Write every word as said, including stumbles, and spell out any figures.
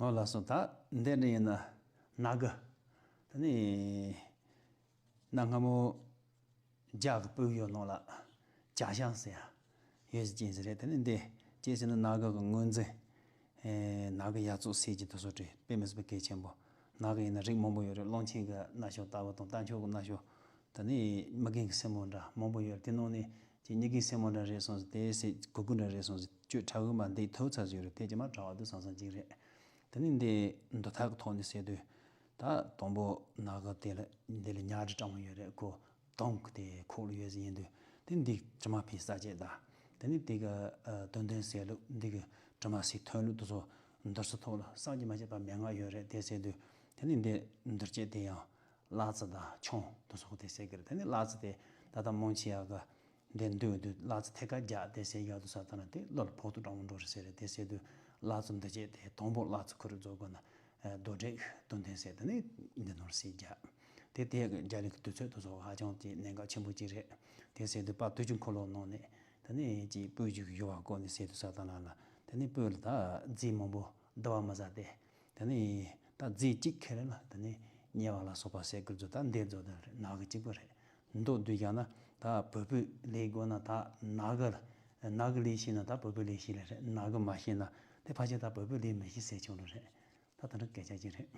ཨོ་ལགས་སོ། ད་འདི་འདྲ་ཡིན་ན་ནཱ་གི། ད་ནི་གནའ་སྔ་མོ་རྒྱ་གི་སྤོས་ཡོད་ནོ་ལ་ཇ་ཤང་ཟེར་ཡ་ཡོད་ཟེར་ཅན་ཟེར་རེད། ད་ནི་འདི་ཅི་ཟེར་ན་ནཱ་གི་གི་ངོས་འཛིན། ཨེ་ནཱ་གི་ཡ་ཙོག་ཟེར་གྱི་དུ་སོ་བྲིས་དཔེ་མི་སྲིད་པའི་གལ་ཆེན་པོ། ནཱ་གི་ཡིན་ན་རིགས་མང་པོ་ཡོད་རེད། གླང་ཆེན་གི་རྣ་ཤོག་ལྟ་བུ་དང་རྟ་མཆོག་གི་རྣ་ཤོག་ད་ནི་མི་རྒན་གྱི་སེན་མོ་འདྲ་མང་པོ་ཡོད་རེད། དེ་ནང་ནས་ཀྱི་མྱི་རྒན་སེན་མོ་འདྲ་རེད་སོང་ཟེར། དེ་ཟེར་གུ་གུ་འདྲ་རེད་སོང་ཟེར། ཁྱོད་ཁྲ་གུ་མ་འདི་ཐོས་ཚར་ཟིག་རེད། དེ་ཀྱི་མ་གྲྭ་བ་དུ་སང་སང་ཅིག་རེད། དེ་ནི་འདི་འདུ་ཐག་གི་ཐོག་ནས་ཟེར་དུས། ད་དང་པོ་ནཱ་གི་དེ་ལ་འདི་ལ་ཉ་རི་སྤྲང་མོ་ཡོད་རེད། ཁོ་དོང་གི་དེ་ཁོག་ལ་ཡོད་ཟིག་ཡིན་དུས། དེ་འདི་དྲི་མ་ཕའི་ས་བཅད་ད། དེ་ནི་དེ་གི་ཨ་དོན་དོན་ཟེར་ལུགས། འདི་གི་དྲི་མ་སའི་ཐོན་ལུགས་དུ་སོ་འདུར་ས་ཐོག་ལ་བསམ་གྱིས་མ་ཁྱབ་པ་མན་ངག་ཡོད་རེད། དེ་ཟེར་དུས་དེ་ནི་འདི་འདུར་བཅད་དེ་ཡང་གླ་རྩི་དང་ཆང་དུ་སོགས་དེ་ཟེར་གི་རེད། དེ་ནི་གླ་རྩི་དེ་ད་ལྟ་མང་ཆེ་ཡག་གི་འདི་འདུས་འདུས་གླ་རྩི་ཐད་ཀར་རྒྱག་དེ་ཟེར་ཡག་དུ་ས་ད་ན་དེ་བློ་ལ་ཕོག་ཐུག་འདྲ་མོ་འགྲོ་རེད་ཟེར་རེད། དེ་ཟེར་དུས་གླ་རྩི་འདི་བྱས་དེ་དང་པོ་གླ་རྩི་ཁུ་རུ་རྫོགས་དགོས་ན་རྡོ་འགྲེག་དོན་ལྡན་ཟེར། དེ་ནི་འདི་ནོར་སྲིད་རྒྱག་དེ་དེ་རྒྱ་རིགས་དུས་ཚོད་དུ་སོགས་ཧ་ཅང་གི་གནད་འགག་ཆེན་པོ་ཅིག་རེད། དེ་ཟེར་དུས་པ་དུས་ཀྱི་འཁོར་ལོ་ནང་ནས་དེ་ནི་ཅིག་སྤོས་ཀྱི་ཡོ་བ་བཀོད་ནས་ཟེར་དུས་ས་ད་ན་ལ་དེ་ནི་སྤོས་ལ་ད་རྫས་མང་པོ་བསྡུ་བ་མི་ཟ་སྟེ། དེ་ནས་ད་རྫས་གཅིག་ཁེ་རེ་ལ་དེ་ནས་དམྱལ་བ་ལ་སོགས་པ་ཟེར་དགོས་རྫོགས། ད་འདིར་རྫོགས་དེ་རེད། ནཱ་གི་གཅིག་པུ་རེད། མདོ་བསྡུས་ཀྱང་ན་ད་བོད་པའི་ལས་དགོས་ན་ད་ནཱ་གི་ལ་ནཱ་གི་ལས་ཤེས་ན་ད་བོད་པའི་ལས་ཤེས་ལ་རེད། ནཱ་གི་མ་ཤེས་ན་དེ་ཕལ་ཆེར་ད་བོད་པའི་ལས་མི་ཤེས་ཟེར་ཆོག་ལ་རེད། ད་དེ་འདྲ་སྐད་ཆ་ཅིག་རེད།